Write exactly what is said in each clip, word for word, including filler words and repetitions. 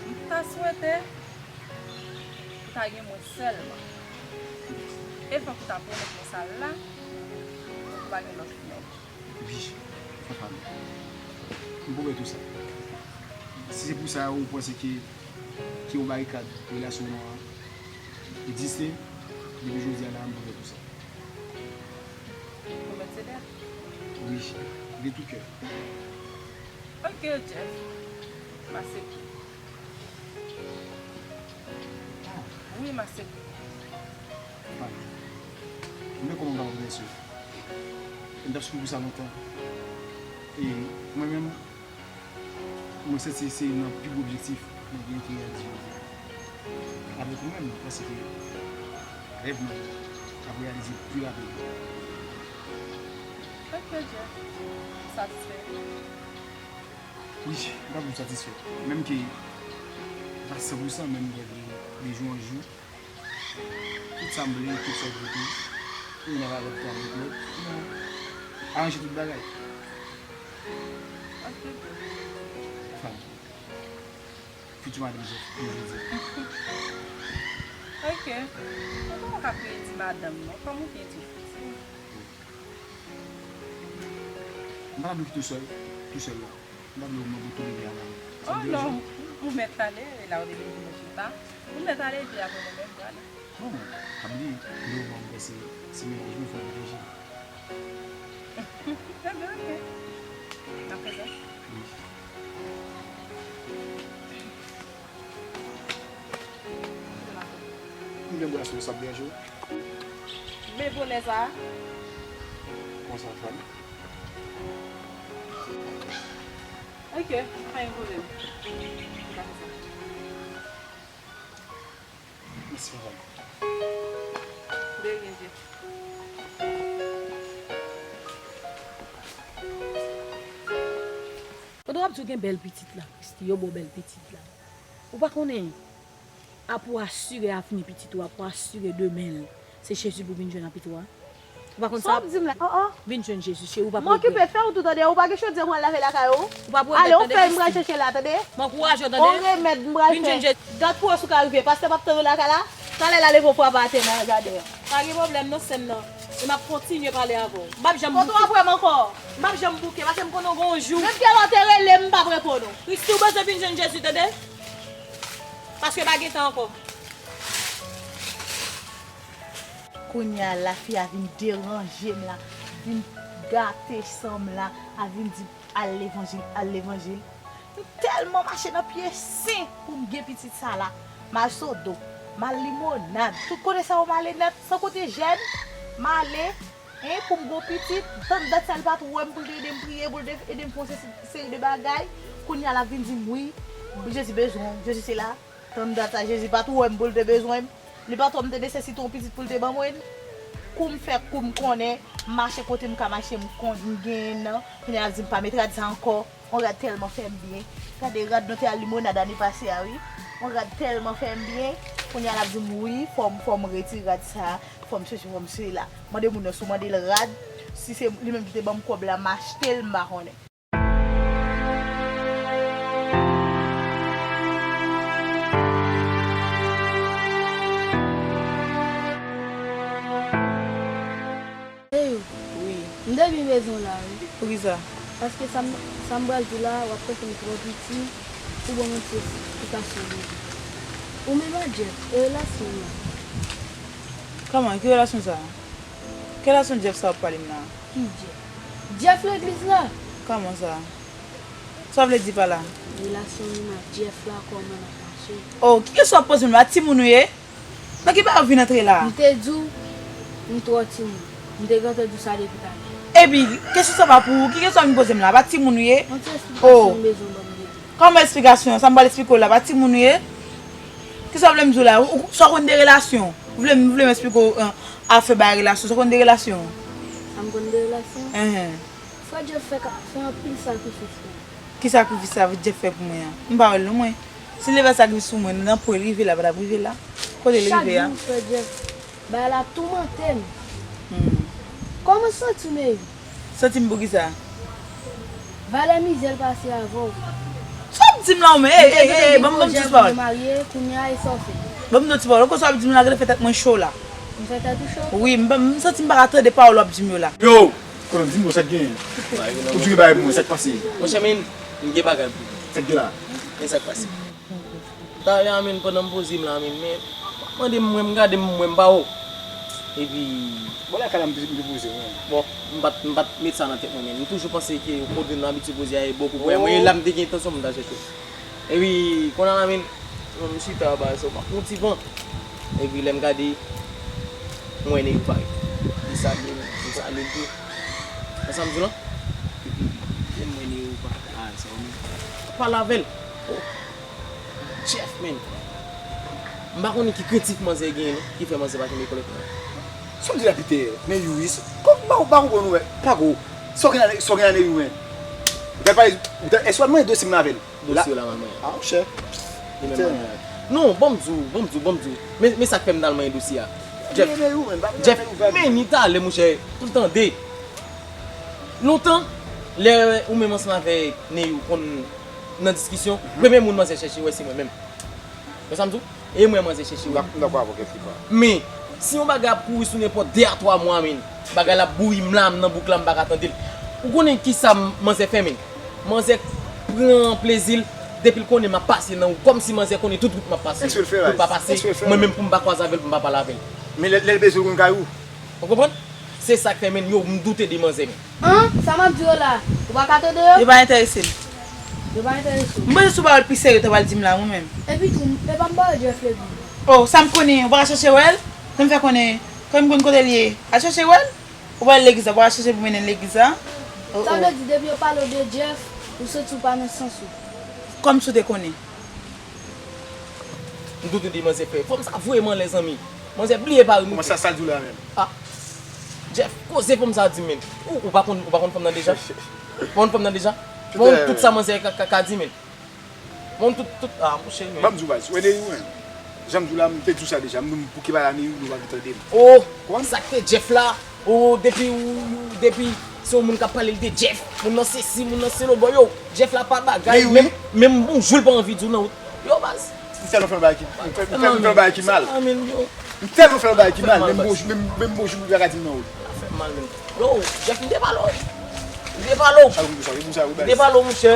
M ta swete ou ta gen mwen sèlman. E fòk ou ta pwomèt mwen sa la, ou pa gen lòt fi ankò. Wi, papa m. M pwomèt ou sa. Si se pou sa ou panse ke, ke yon barikad relasyon nou an egziste, depi jodi a la, m pwomèt ou sa. Pwomèt se dèt? Wi, de tout kè. Ok, Jeff. M aksepte. Wi, m aksepte. Mwen kòman m kapab reyalize yo? M t ap soufri pou sa lontan. E mwen menm, mwen santi se youn nan pi gwo objektif mwen gen ki reyalize jodi a. Avèk ou menm, mwen panse ke rèv mwen ap reyalize pi rapid. Ok, Jeff. Satisfè. Wi, m pa pou satisfè. Menm ke pa san pou san, men m gen de, de jou an jou. Tout sa m vle, tout sa m vle, e nan valè pou avèk lòt, pou aranje tout bagay. Fanm. Fiti madanm Jeff, mwen jodi. Ok. Mwen pa ka kreye di madanm, non. Fanm ou byen di fiti. M pa ta dwe kite w sèl, tou sèl la. M pa vle w mande tou bebe a la. Oh non, ou mèt ale, e la ou te vin di mwen chita. Ou mèt ale, epi apre mwen menm, m prale. Non, pa bliye, lè w mwen se, se mennaj mwen, fò m pwoteje. Enben, ok. N ap fè sa. Wi. M gen bwasyon sa ap deranje w? Men bonè sa a. Konsa, fanm. Ok, pa gen pwoblèm. Mèsi, fanm. De rien, Jeff. Pandan w ap di w gen bèl pitit la, Christy, yo ba w bèl pitit la. Ou pa konnen, ap ou asire avni pitit ou, ap ou asire demen l, se Jezi pou vin jwenn an pitit ou a. Ou pa konn sa? Sa w ap di m la? Oh, oh. Vin jwenn Jezi, cheri, ou p ap regrèt. M okipe, fè w tou, tande, ou pa gen chodyè pou al lave lakay ou? Ou p ap regrèt, tande, Christy. Ale, on fè m pral chèche la, tande. M ankouraje w, tande. On remèd m pral fè. Vin jwenn Jezi. Gad pou wè si w ka rive. Pastè p ap tann ou lakay la. Talè l ale fè w frape atè nan jaden an. Pa gen pwoblèm non, sè m nan. E m ap kontinye pale avè w. M p ap janm bouke. Kote w ap wè m ankò? M p ap janm bouke, paske m konnen w gen yon jou. Menm kèlè w te rele m, m p ap reponn ou. Christy, ou bezwen vin jwenn Jezi, tande? Paske pa gen tan ankò. Kounye a la, fi a vin deranje m la, vin gate san m la, a vin di, al levanjil, al levanjil. M tèlman mache nan pye sen pou m gen pitit sa la. M al Sodo, m al Limonad, tout kote sa yo m ale nèt, san konte jèn, m ale, en, pou m gen pitit. Tann dat sa, li pa t wè m pou l te ede m priye, pou l te ede m fè yon se-, seri de bagay. Kounye a, l ap vin di m, wi, Jezi bezwen w, Jezi se la. Tann dat sa, Jezi pa t wè m pou l te bezwen m. Li pa t wè m te nesesite yon pitit pou l te ban mwen. Kou m fè, kou m konnen, m mache kote m ka mache, m konn, m genyen nan. Kounye a l ap di m pa met rad sa ankò. On rad tèlman fè m byen. Gade rad nou te al Limonad ane pase a, wi. On rad tèlman fè m byen. Kounye a l ap di m, wi, fò m, fò m retire rad sa, fò m sesi, fò m sela. Mande moun nan si w mande l rad, si se li menm ki te ban m kòb la, m achte l, m pa konnen. Hey, wi. M te byen bezwen w la, wi. Poukisa? Paske sa m, sa m pral di w la, w ap fè m twò piti pou ban m yon ti esplikasyon de li. Ou menm ak Jeff, e relasyon nou? Kòman? Ki relasyon sa? Ki relasyon Jeff sa w ap pale m la? Ki Jeff? Jeff legliz la? Kòman sa? Sa w vle di pa la? Relasyon nou ak Jeff la, kòman l ap mache? Oh, ki kesyon w ap poze m la? Timoun ou ye? Nan ki bagay w vin antre la? M te di w, m twò timoun. M te gentan di w sa depi talè. Epi, kesyon sa pa pou ou. Ki kesyon w ap vin poze m la? Pa timoun ou ye? Yon ti esplikasyon m bezwen w ban m de. Kòman esplikasyon? Sa m pral esplike w la, pa timoun ou ye? Kisa w vle m di w la? Ou, ou, sa w konn de relasyon? Ou vle m, vle m esplike w, eh, afè bay relasyon? Sa w konn de relasyon? Sa m konn de relasyon? Enhen. Frè Jeff fè ka, fè anpil sakrifis pou mwen. Ki sakrifis sa Jeff fè pou mwen an? M pa wè l non mwen. Si l te fè sakrifis pou mwen, nan pwen l rive la, pa t ap rive la. Kote l rive a? Chak jou frè Jeff, bagay la toumante m. Hmm. Kòman w santi w, Mary? Santi m poukisa? Valè mizè l pase avè w. Sa w ap di m la, ou menm? Ey, ey, ey, ey, ban m, ban m di yon ti pawòl. Marye, kounye a, e sa w fè? Ban m di yon ti pawòl. Ou konn sa w ap di m la, gade fè tèt mwen cho la. M fè tèt ou cho? Wi, m, m santi m pa ka tande pawòl w ap di m yo la. Yo! Konnen, di m non, sa k genyen? Ou di gen bagay pou mwen, sa k pase? Monchè, men, m gen bagay pou ou. Sa k gen la? Men sa k pase. Talè a, men, pandan m poze m la, men, men, m ap mande m, mwen, m gade m, mwen, m pa wè w. Epi, bon, lakay la, m te, m te poze, mwen. Bon, m pa t, m pa t met sa nan tèt mwen, men. M toujou panse ke kote nou abitye poze a, e bò pou pwè. Mwen, e la m te gen entansyon pou m ta chèche w. Epi, kounye a la, men, m chita anba, so, m ap pran yon ti van. Epi, lè m gade, m wè Neyou parèt. Li salye m, m salye l tou. Konn sa m di w lan? Epi, lè m wè Neyou parèt, ah, sa w menm. Pale avè l. Oh. Jeff, men. M pa konnen ki krentif manzè genyen, non, ki fè manzè pa kenbe kòlèt mwen. Sa w di la, Peter? Men Youris, kòm m pa, pa konprann ou, men. Pa gwo. Sa w gen ane, sa w gen ane, Youris? Ou ta pale, ou ta, èske w al manyen dosye m nan avè l? Dosye w la, m al manyen. Ah, monchè. Li menm manyen. Non, ban m di w, ban m di w, ban m di w. Men, men sa k fè m t al manyen dosye a. Jeff, Jeff, men ni talè, monchè, pou l tande. Lontan, lè ou menm ansanm avèk Neyou konn nan diskisyon, premye moun manzè chèche wè se mwen menm. Wè sa m di w? E mwen manzè chèche wè. M dakò avè w kèlkeswa. Men, si yon bagay ap kouri sou nenpòt de a twa mwa, men, bagay la ap bouyi m la, m nan bouk la, m pa ka tande l. Ou konnen kisa m, manzè fè, men? Manzè pran plezi l, depi l konnen m ap pase nan wout, kòmsi manzè konnen tout wout m ap pase. Pou l pa pase, mwen menm pou m pa kwaze avè l, pou m pa pale avè l. Men lè, lè l bezwen l konn kay ou. Ou konprann? Se sa k fè, men, yo, m doute de manzè, men. An, sa m ap di yo la, ou pa ka tande yo? Yo pa enterese m. Yo pa enterese w? M panse sou pawòl pi serye w ta pral di m la, mwen menm. Epi tou, e pa m ba w Jeff legliz. Oh, sa m konnen, ou pa ka chèche wè l? Sa m fè konnen, kòm m konn kote l ye, al chèche wè l? Ou pral legliz la, ou pa ka chèche pou mennen l legliz la? Oh, oh. Sa vle di, depi yo pale w de Jeff, ou santi w pa nan sans ou. Kòmsi w te konnen? M doute de manzè, frè. Fanm sa voye m anlè, zanmi. Manzè bliye pare mouke. Kòman sa, sa l di w la menm? Ah. Jeff, koze fanm sa di, men. Ou, ou pa konn, ou pa konn fanm nan deja? Ou pa konn fanm nan deja? Ou pa konn tout sa manzè ka, ka, ka di, men. Ou pa konn tout, tout, ah, monchè, men. Ban m di w, baz. Wè, Neyou, men. Jan m di w la, m te di w sa deja. M di w m bouke pale a Neyou, nou pa vle tande m. Oh, sa k te Jeff la? Oh, depi ou, ou, depi se yon moun k ap pale l de Jeff, moun nan sesi, moun nan se lòt bò, yo, Jeff la pa bagay, menm, menm bonjou l pa anvi di w nan wout. Yo, baz. M tèlman fè yon bagay ki, m fè, m fè, m fè yon bagay ki mal. M tèlman fè yon bagay ki mal, menm bonjou, menm, menm bonjou m pa ka di l nan wout. Sa fè mal, menm. Yo, Jeff, m te pale w. M te pale w. M te pale w, monchè.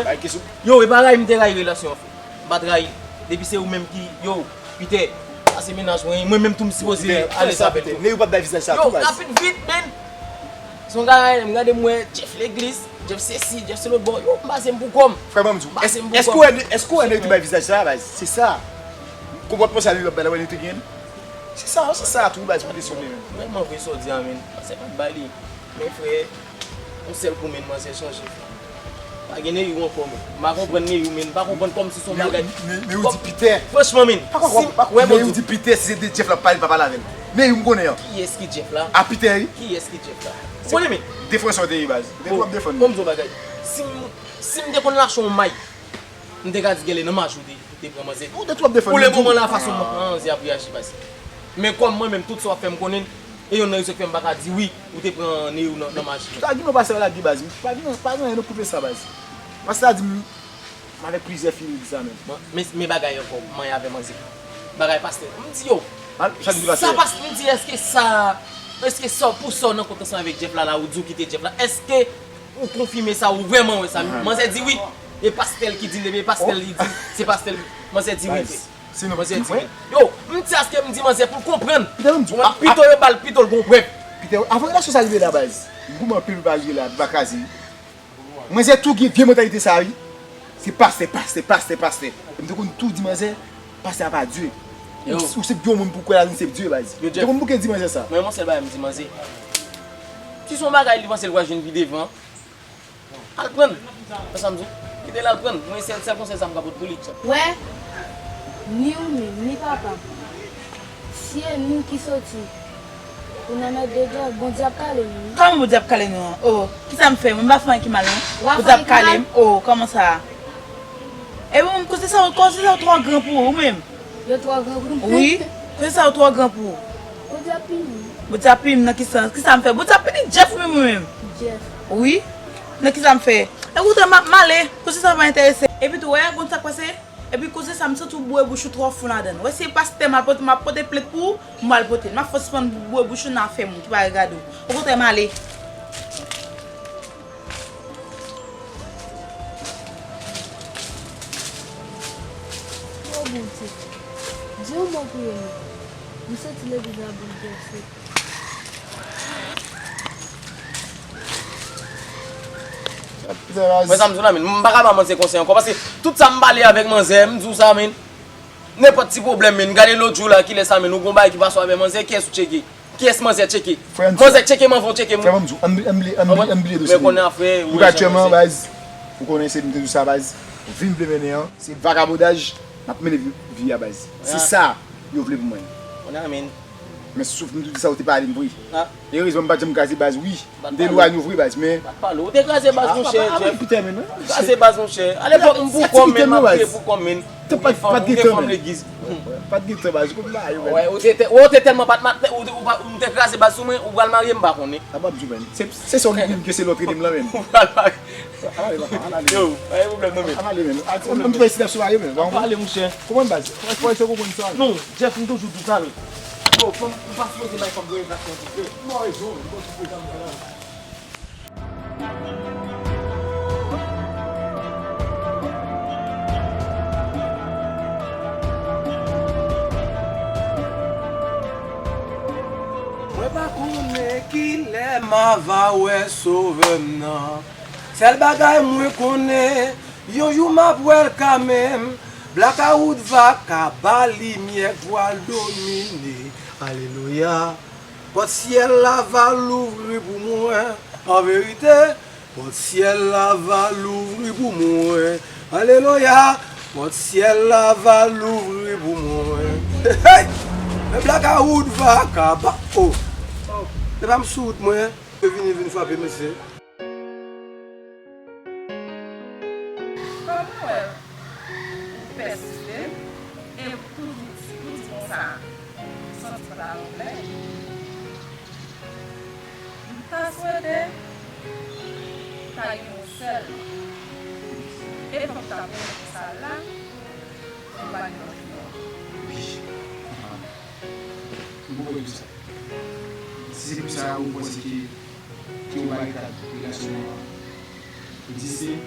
Yo, e pa rayi m te rayi relasyon an, frè. M pa t rayi. Depi se ou menm ki, yo, Peter, sa se mennaj mwen, mwen menm tou m sipoze alèz avè l tou. Neyou pa t bay vizaj sa tou, baz. Yo, rapid vit, men. Se yon gade, m gade m wè Jeff legliz, Jeff sesi, Jeff se lòt bò. Yo, m pase m pou kò m. Frè, ban m di w, èske w wè, èske w wè Neyou te bay vizaj sa, baz? Se sa. Konpòtman sa Neyou ap bay la, wè Neyou te genyen l? Se sa, se sa tou, baz, m te sonje menm. Vrèman vre sa w di a, men. Pastè pa t bay li. Men frè, yon sèl kou, men, manzè chanje. Pa gen Neyou ankò, men. M pa konprann Neyou, men. M pa konprann kòmsi se yon bagay. Men, men, men ou di Peter. Franchman, men. Pa konprann, pa konprann. Neyou di Peter, si se de Jeff l ap pale, l pa pale avè l. Neyou, m konnen an. Kiyès ki Jeff la? A Peter, wi. Kiyès ki Jeff la? Ou konnen, men. Defansè w te ye, baz. Depi w ap defann. Bon, m di w bagay. Si m, si m te konn lache yon may, m te ka di genlè nan maji w te, te pran manzè. Ou te twòp defann. Pou le moman la, fason manzè ap reyaji, baz. Men kòm mwen menm, tout sa w ap fè m konnen l, e yonn nan rezon k fè m pa ka di wi, ou te pran Neyou nan, nan maji. Tout agiman pastè a lage, baz. Pa gen, pa gen anyen nan koup sa, baz. Pastè a di m, m avèk plizyè fi legliz la menm. Men, men, men bagay ankò, manyen avè manzè. Bagay pastè. M di yo, sa pastè, m di, èske sa, èske sa, pou sa w nan kont ansanm avèk Jeff la, la, ou di w kite Jeff la, èske ou konfime sa, ou vrèman wè sa? Manzè di wi. E pastè l ki di l, e pastè l li di, se pastè l. Manzè di wi, frè. Manzè di wi. Yo, m di aske m di manzè pou l konprann. Pito yo ba l, pito l gon prèv. Pito, avan relasyon sa rive la, baz. M goumen anpil pou pa rive la, pou pa kraze. Manzè tou gen vye mantalite sa, wi. Se pastè, pastè, pastè, pastè. E m te konn tou di manzè, pastè a pa Dye. Ou, ou se yon moun pou kwè ladan se Dye, baz. M te konn bouke di manzè sa. Mwen, yon sèl bagay m di manzè. Si se yon bagay li panse l pral jwenn pi devan, al pran l. Wè sa m di w? Kite l al pran l. Mwen, sèl, sèl konsèy sa m ka pote pou li. Wè, ni ou menm, ni papa m. Si e nou ki soti pou nan mèt de djòb, Bondye ap kale nou, wi. Kòman Bondye ap kale nou an? Oh, kisa m fè? Mwen m pa fè anyen ki mal, non. Bondye ap kale m? Oh, kòman sa? E bon, konsèy sa, konsèy sa twò gran pou ou, ou menm? Yo twò gran pou mwen. Wi. Konsèy sa twò gran pou ou. Bondye ap pini m. Bondye ap pini m nan kisa? Kisa m fè? Bondye ap pini Jeff menm, ou menm? Jeff. Wi. Nan kisa m fè? E koute, m ap m ale, kouzen sa pa enterese. Epi tou, wè, konn sa k pase? Epi kouzen sa, m santi w boure bouch ou twò fon ladan l. Wè, se pastè m al pote, m ap pote plent pou ou, m pral pote l. M ap fè w sispann boure bouch ou nan afè moun ki pa regade w. Okontrè, m ale. O Bondye, di yon mo pou yo non. M santi legliz la boulvèse. Wè sa m di w la, men, m pa ka ba manzè konsèy ankò, paske tout sa m pale avèk manzè, m di w sa, men, nenpòt ti pwoblèm, men, gade lòt jou la, kilè sa, men, ou gon bagay ki pase w avè manzè, kiyès ou tcheke? Kiyès manzè tcheke? Frè, m di Manzè tcheke m anvan w tcheke m. Frè, ban m di w, ann, ann bliye, ann bliye, ann bliye dosye Mwen konnen Negro. Apre, Nou wi, ka jan aktyèlman, se baz, ou konnen se m te di w sa, baz, vi m vle mennen an, se vakabondaj, m ap mennen vi, vi a, baz. Se sa yo vle pou mwen. Konnen, men. Men souf m tou di sa, ou te pale m vre. Erezman, m pa t janm kraze baz, wi. M te lwanye w vre, baz, men. Pa t pale. Ou te kraze baz, monchè, Jeff. Kraze baz, monchè. Alepòk, m pou kòm, men, m ap kriye pou kòm, men. Ou gen fanm, ou gen fanm legliz. Pa t gen tan, baz, ou konn bagay yo, men. Wè, ou te, te, ou te tèlman pa t mat, ou, ou, ou te kraze baz sou mwen, ou pral marye, m pa konnen. Apa m di w, men. Se, se sa w ki di m ke se lòt rele m lan, men. Ou pral marye. Ann ale, papa, ann ale. Yo, pa gen pwoblèm non, men. Ann ale, men. Ann pale, monchè. Ann pale, monchè. Kòman baz? Fò, fò, fò, fò, fò, Non, Jeff, m toujou di w sa, men. Yo, fanm, ou pa sipoze bay fanm dominasyon tou vre. Non, rezon, ou pa sipoze bay fanm dominasyon. Mwen pa konnen kilè m a va wè Sovè m nan. Sèl bagay mwen konnen, yon jou m ap wè l kanmenm. Blakawout va kaba, limyè pral domine. Alelouya. Pòt syèl la va louvri pou mwen. An verite, pòt syèl la va louvri pou mwen. Alelouya. Pòt syèl la va louvri pou mwen. Hey, hey! Men blakawout va kaba. Oh. Oh. Se pa m sou wout mwen. Vini, vin frape, mesye. Kòman w wè ou pèsiste e ou toujou di, ou di konsa, ou santi w ta anplè? M ta swete w ta gen yon sèl. E fòk w ta konnen konsa la, ou pa gen lòt chwa. Wi. M poko di sa. Si se pou sa, ou panse ke, ke yon barikad relasyon an egziste,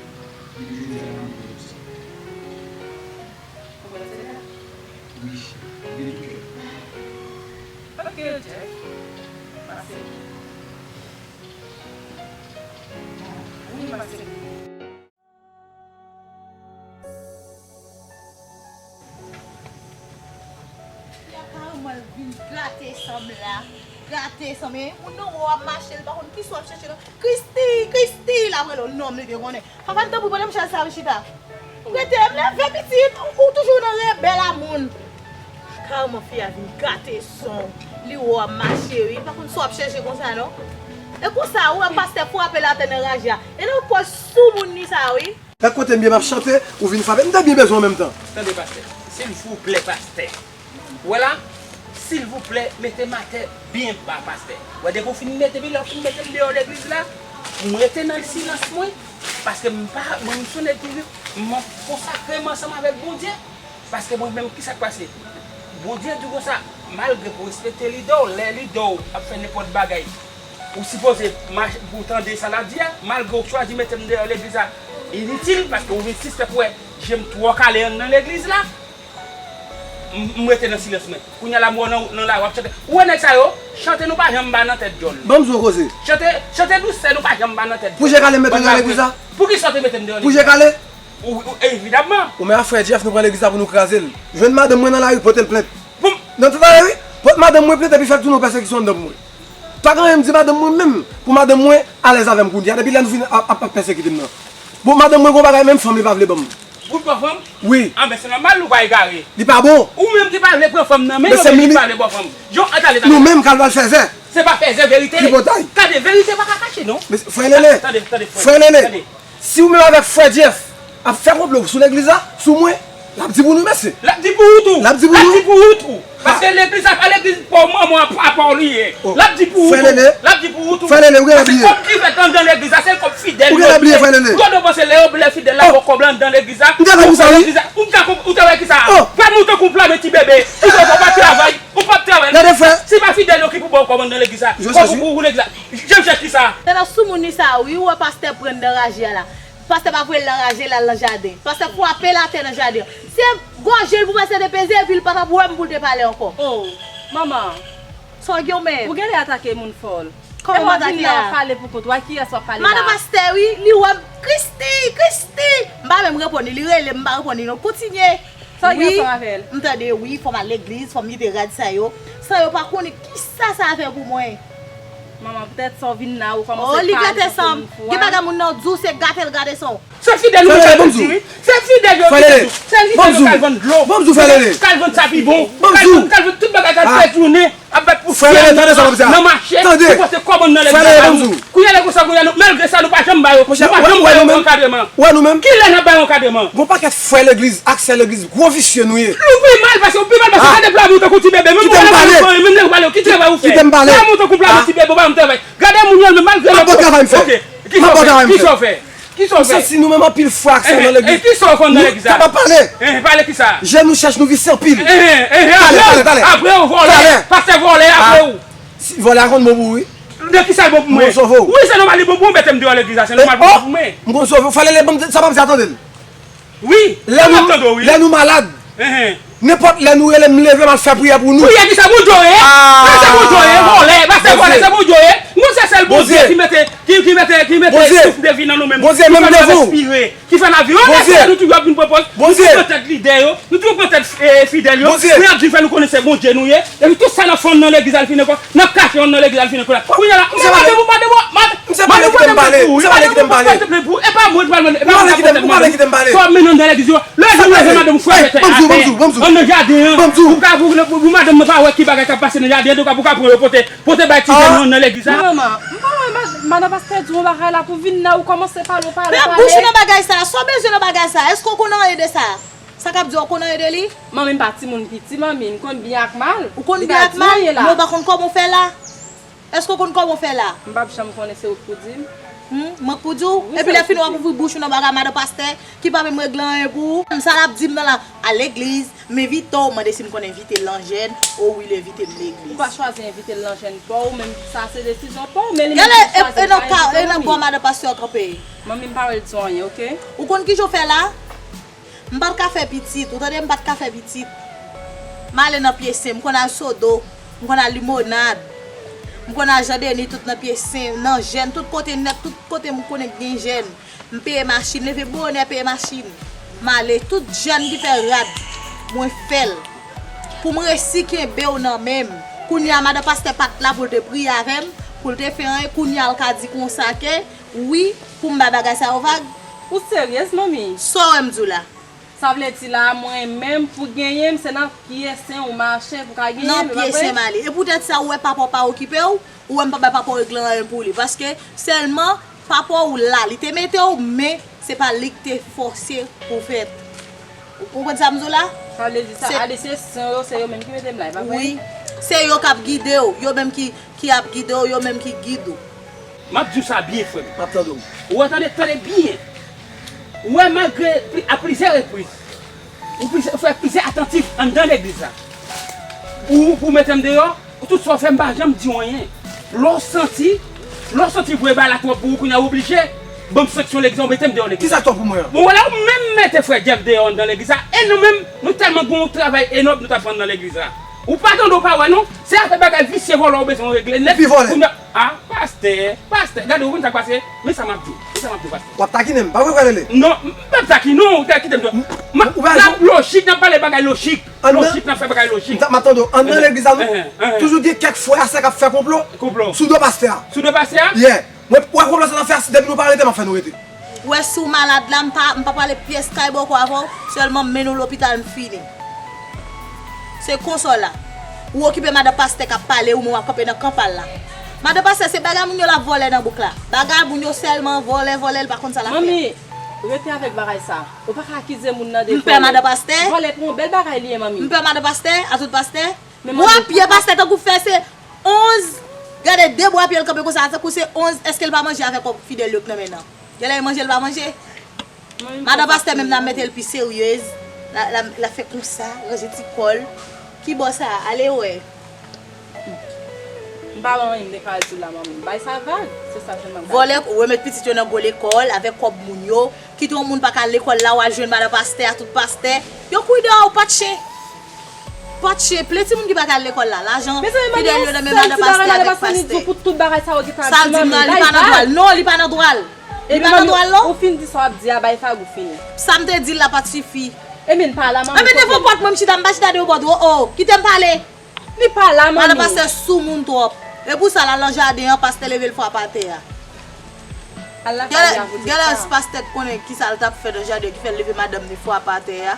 depi jodi a la, m poko di sa. Ou kwè se sa? Wi, de tout kè. Ok, Jeff. M aksepte. Wi, m aksepte. Fi a kareman vin gate san m la. Gate san m, e moun nan wè w ap mache, li pa konn kisa w ap chèche non. Christy, Christy, l ap rele w non m, li te konnen. Papa m, tanpri, pote m chèz sa, m chita. Rete, m leve pitit, ou, ou toujou nan rebèl a moun. Kareman fi a vin gate san w, li wè w ap mache, wi, li pa konn sa w ap chèche konsa non. E konsa, ou wè pastè frape l atè nan raje a. E nan pòz sou moun li sa, wi. Gad kote m ye, m ap chante, ou vin frape. M te byen bezwen w an menm tan. Tande, pastè. Silvouplè, pastè. Ou wè la? Silvouplè, mete m atè byen ba, pastè. Ou wè, depi w fin mete, depi lè w fin mete m deyò legliz la, m rete nan silans mwen, paske m pa, mwen, m se yon nèg ki, m konsakre m ansanm avèk Bondye. Paske mwen menm, kisa k pase? Bondye di konsa, malgre pou respekte lidè w, lè lidè w ap fè nenpòt bagay, ou sipoze mache pou w tande sa l ap di a, malgre w chwazi mete m deyò legliz la, initil, paske ou vin sispèk, ou wè, je m twò kale anndan legliz la, m, m rete nan silans mwen. Kounye a la, m wè w nan, nan lari w ap chante. Ou wè nèg sa yo, chante nou pa janm ba nan tèt djòl. Ban m di w yon koze. Chante, chante dousè nou pa janm ba nan tèt djòl. Pou je kale mete m deyò legliz la? Poukisa w te mete m deyò legliz la? Pou je kale? Ou, ou, evidamman. Ou menm ak frè Jeff, nou pran legliz la pou nou kraze l. Jwenn madanm mwen nan lari, pote l plent. Bon. Nan tout bagay, wi. Pote madanm mwen plent epi fè l tounen yon pèsekisyon anndan pou mwen. Pa gen anyen m di madanm mwen menm, pou madanm mwen alèz avè m kounye a, depi lè nou fin ap, ap, ap pèsekite m nan. Bon, madanm mwen gon bagay menm fanm li pa vle ban m. Ou pran fanm? Wi. A, men se nòmal, ou pa egare. Li pa bon. Ou menm ki pa vle pran fanm nan men yo, men li pa vle ba w fanm. Jan, ann ale, ann ale. Nou menm k al ba l fèzè. Se pa fèzè, verite. Tripotay. Tande, verite pa ka kache, non. Men frè Lele. Tande, tande, frè. Frè Lele. Tande. Si ou menm avèk frè Jeff ap fè konplo sou legliz la, sou mwen, L ap di pou nou, mesye. L ap di pou ou tou. L ap di pou nou. L ap di pou ou tou. Paske legliz la pa legliz pou manman apa pa w li ye. L ap di pou ou tou. L ap di pou ou tou. Frè Lele, ou gen lè bliye. Paske kòb ki fèt anndan legliz la, se kòb fidèl yo ye. Ou gen lè bliye, frè Lele. Ou panse lè yo bliye fidèl la, bon kòb la anndan legliz la. Ou te wè kisa, wi? Ou te wè kisa? Pa moun tankou w plame ti bebe. Ou p ap travay. Ou p ap travay. Gade, frè. Si pa fidèl yo ki pou ba w kòb anndan legliz la. Kòb ou pou legliz la. Jan m fè kisa? Se nan soumoun li sa, wi, ou wè pastè pran nan raje a la. Pastè pa voye l nan raje, l al nan jaden. Pastè frape l atè nan jaden. Se gòje l pou pastè te peze, epi l pa t ap wè m pou l te pale ankò. Oh, manman. Sa w gen w menm? Ou genlè atake moun fò l. Kòman m atake a? Pale pou kont ou, a kiyès w ap pale la? Madan pastè, wi, li wè m, Kristi, Kristi! M pa menm reponn li, li rele m, m pa reponn li non. Kontinye. Sa w gen ansanm avè l? M tande, wi, fò m al legliz, fò m kite rad sa yo. Sa yo pa konnen kisa sa fè pou mwen. Manman, poutèt sa w vin la, ou kòmanse pale tankou moun fou a. Oh, li gate san m. Gen bagay moun nan di w, se gate l gate san w. Se fidèl nou te di wi. Se fidèl yo ki te di. Se fidèl yo k al vann dlo. K al vann sa pi bon. K al vann, k al vann tout bagay, k al fè jounen ap bat pou syèl nan mache pou pote kòb anndan legliz la ba nou. Kounye a la konsa, kounye a nou, malgre sa, nou pa janm ba yo, nou pa janm ba yo ankadreman. Kilè n ap ba yo ankadreman? Gon pakèt frè legliz ak sè legliz, gwo visye nou ye. Nou pi mal pase, ou pi mal pase, gade plame w tankou ti bebe, menm lè w pale, menm lè w pale, ki travay ou fè? Plame w tankou plame ti bebe, ou pa janm travay. Gade moun yo, men malgre yo bon. M ap bon travay m fè. Ok. Kisa w fè? Kisa w fè? Kisa w fè? M santi nou menm anpil frè ak sè nan legliz. E kisa w fè anndan legliz la? Nou kapab pale. Pale kisa? Je nou chèch, nou visye anpil. Talè, talè, talè. Apre w vòlè. Pastè vòlè apre w. Vòlè a konn bon pou ou, wi. De kisa l bon pou mwen? Wi, se nòmal li bon pou ou, mete m deyò legliz la, se nòmal pou li bon pou mwen. M konn sove w, fè lele, ban m sa m ap di a, tande l. Wi, lè nou, lè nou malad, nenpòt lè nou rele m, leve m al fè priyè pou nou. Priyè kisa? Boudjo ye? Pastè boudjo ye, vòlè, pastè vòlè, se boudjo ye. Nou se sèl Bondye ki mete, ki, ki mete, ki mete souf de vi nan nou menm. Bondye, menm devan w. Ki fè lavi yo, lè nou toujou ap vin pran pòz, nou toujou pran tèt lidè yo, nou toujou pran tèt, eh, fidèl yo, pou y ap vin fè nou konnen se Bondye nou ye, epi tout sa n ap fè anndan legliz la, l fini ankò, n ap kache anndan legliz la, l fini ankò la. Kounye a la, ou se madanm, ou madanm, ou madanm, ou madanm pou ou, wi, madanm ou pral pote plent pou ou, e pa mwen ki pral mande, e pa mwen ki pral pote plent pou ou. Sa w ap mennen anndan legliz yo, lè jou leve madanm ou frape tè atè, anndan jaden an, pou ka, pou, pou madanm nan pa wè ki bagay k ap pase nan jaden an, pou ka, pou ka pran yo pote Pote bay ti jèn yo nan legliz la. Manman, m pa wè ma-, madan pastè di w bagay la pou vin la, ou kòmanse pale, w pale, pale. Fè bouch ou nan bagay sa, sa w bezwen nan bagay sa, èske w konn anyen de sa? Sa k ap di w konn anyen de li? Manmi, m pa timoun piti, manmi, m konn byen ak mal. Ou konn byen ak mal, men w pa konn kòman w fè la? Èske w konn kòman w fè la? M p ap janm konnen, se ou k pou di m. Hmm, mwen k pou di w? Epi lè fini w ap ouvri bouch ou nan bagay madan pastè, ki pa menm regle anyen pou ou. Sa l ap di m nan la, al legliz, m envite w, mande si m konn envite l nan jèn, o wi, l envite m legliz. Ou pa chwazi envite l nan jèn pa w, men sa se desizyon pa w, men li menm ki chwazi l pa envite w, manmi. Gade, e, e nan bò madan pastè kanpe. Manmi, m pa wè l di w anyen, oke? Ou konn kijan w fè la? M pa t ka fè pitit, ou tande, m pa t ka fè pitit. M ale nan Pye Sen, m konn al Sodo, m konn al Limonad, m konn al Jan Deni, tout nan Pye Sen, nan jèn, tout kote nèt, tout kote m konnen k gen jèn. M peye machin, leve bonè peye machin. M ale, tout jèn ki fè rad, mwen fè l. Pou m resi kenbe w nan men m. Kounye a, madan pastè pa t la pou l te priye avè m, pou l te fè anyen. Kounye a, l ka di konsa ke, wi, pou m bay bagay sa yo vag. Ou seryez, manmi? Sa w wè m di w la? Sa vle di la, mwen menm, pou genyen m, se nan Pye Sen ou mache pou ka genyen m, e pa vre? Nan Pye Sen m ale. E poutèt sa, ou wè papa w pa okipe w, ou wè m pa bay papa w regle anyen pou li. Paske sèlman papa w la, li te mete w, men se pa li ki te fòse pou w fèt. Ou konprann sa m di w la? Sa vle di sa, a desizyon yo, se yo menm ki mete m la, e pa vre? Wi. Se yo k ap gide w, yo menm ki, ki ap gide w, yo menm ki gid ou. M ap di w sa byen, frè m. M ap tande w. Ou wè, tande, tande byen. Ou wè, malgre pli-, a plizyè repriz, ou plizyè, ou fè plizyè tantativ anndan legliz la. Ou, pou mete m deyò, tout sa w fè, m pa janm di w anyen. Lè w santi, lè w santi vre bagay la twòp pou ou, kounye a ou oblije ban m sanksyon legliz la, ou mete m deyò legliz la. Kisa k twòp pou mwen an? Bon, wè la, ou menm mete frè Jeff deyò anndan legliz la, e nou menm, nou tèlman gen yon travay enòm nou t ap fè anndan legliz la. Ou pa tande, ou pa wè non, se afè bagay visye vòlò ou bezwen regle nèt. Ou pi vòlè. Kounye a, Ah, pastè, pastè, gade, ou konn sa k pase? Men sa m ap di w, men sa m ap di w, pastè. W ap takinen m, pa vre, frè Lele? Non, m p ap takinen w, ou te kite m. M, m, n ap lojik, n ap pale bagay lojik. Lojik, n ap fè bagay lojik. M t ap, m ap tande w. Anndan legliz la, nou toujou gen kèk frè a sè k ap fè konplo sou do pastè a. Sou do pastè a? Yeah. Mwen, w wè konplo sa n ap fè a, depi nou pa rete, m ap fè nou rete. Ou wè, si w malad la, m pa, m pa prale pyès kay bòkò avè w, sèlman m mennen w lopital, m fini. Se konsa w la. Ou okipe madan pastè k ap pale, ou menm w ap kanpe nan kanpal la. Madan pastè, se bagay moun yo l ap vòlè nan bouk la. Bagay moun yo sèlman vòlè, vòlè, l pa konn sa l ap fè. Manmi, Rete avèk bagay sa. Ou pa ka akize moun nan de vòlè. M pè madan pastè. Vòlè pou yon bèl bagay li ye, manmi. M pè madan pastè, a tout pastè. Bwa pye pastè tankou fè se onz. Gade de bwa pye l kanpe konsa, tankou se onz. Èske l pa manje avèk kòb fidèl yo k nan men nan? Genlè l manje, l pa manje. Madan pastè menm nan mete l pi seryez. La, la, la fè konsa, ranje ti kò l. Ki bò sa? Ale wè. M pa wè anyen m te ka di la, manmi. Bay sa vag. Se sa sèlman m ka di. Vòlè, ou remèt pitit yo nan gwo lekòl avèk kòb moun yo. Kite yon moun pa ka al lekòl la, w al jwenn madan pastè a, tout pastè. Yo kouri dèyè w, patche. Patche, plen timoun ki pa ka al lekòl la. Lajan fidèl yo nan men madan pastè avèk pastè. Sa l di m nan, li pa nan dwa l. Non, li pa nan dwa l. Li pa nan dwa l, non. Ou fin di sa w ap di a, bay fag ou fini. Sa m te di l la pa t sifi. Ebyen, pa la, manmi. Ebyen, devan pòt mwen, m chita, m pa chita de yon bòt. O, o, kite m pale. Li pa la, manmi. Madan pastè sou moun twòp. E pou sa, l al nan jaden an, pastè leve l frape atè a. Genlè pastè t konnen kisa l t ap fè nan jaden ki fè l leve madanm li frape atè a.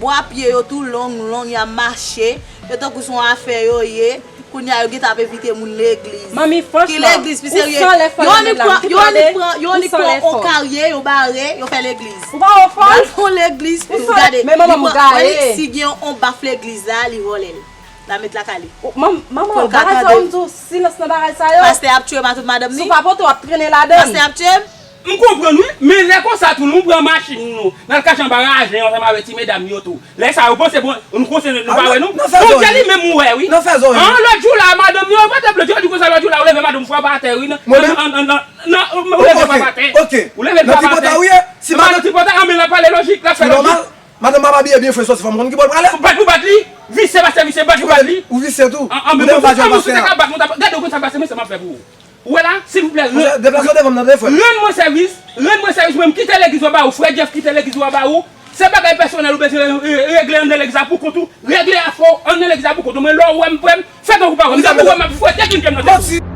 Bwa pye yo tou long, long, y ap mache. Yo tankou se yon afè yo ye. Kounye a, yo gentan ap envite moun legliz. Manmi, franchman, ki legliz pi serye? Yo annik pran, yo annik pran, yo annik pran yon karye, yo bare, yo fè legliz. Ou pa wè fòl? Yo al fè yon legliz pou gade. Men manman m gaye. Si gen yon baf legliz la, li vòlè l. La met lakay li. Manman, bagay sa yo m di w, silans nan bagay sa yo. Pastè ap tchwe matant madanm ni. Si w pa pote, w ap trennen ladan. Pastè ap tchwe m. M konprann wi, men lè konsa tou nou pran machin nou, n al kache anba raje ansanm avèk ti medam yo tou. Lè sa yo panse bon, nou konse nou pa wè nou. Bondye li menm ou wè wi. An, lòt jou la, madanm nou, yo pa te vle, yo di konsa lòt jou la, ou leve madanm frape atè wi. Nan, nan, nan, ou leve frape atè. Ou leve frape atè. Nan tripotay, an, men l ap pale lojik, l ap fè lojik. Madanm m ap abiye byen fre soti, fò m konn ki bò l prale. Ou bat, ou bat li, visye pastè, visye bat, ou bat li. Ou visye tou. An, men bon, si ou te ka bat mwen, gade ou konn sa pase, men sa m ap fè pou ou. Ou wè la, silvouplè, rann mwen sèvis, rann mwen sèvis, mwen m kite legliz yo ba ou, frè Jeff kite legliz yo ba ou. Se bagay pèsonèl ou bezwen regle anndan legliz la pou kont ou, regle afè w anndan legliz la pou kont ou. Mwen lè w wè m frè m, fè tankou pa wè m, tankou wè m ap fwete kink nan tèt ou.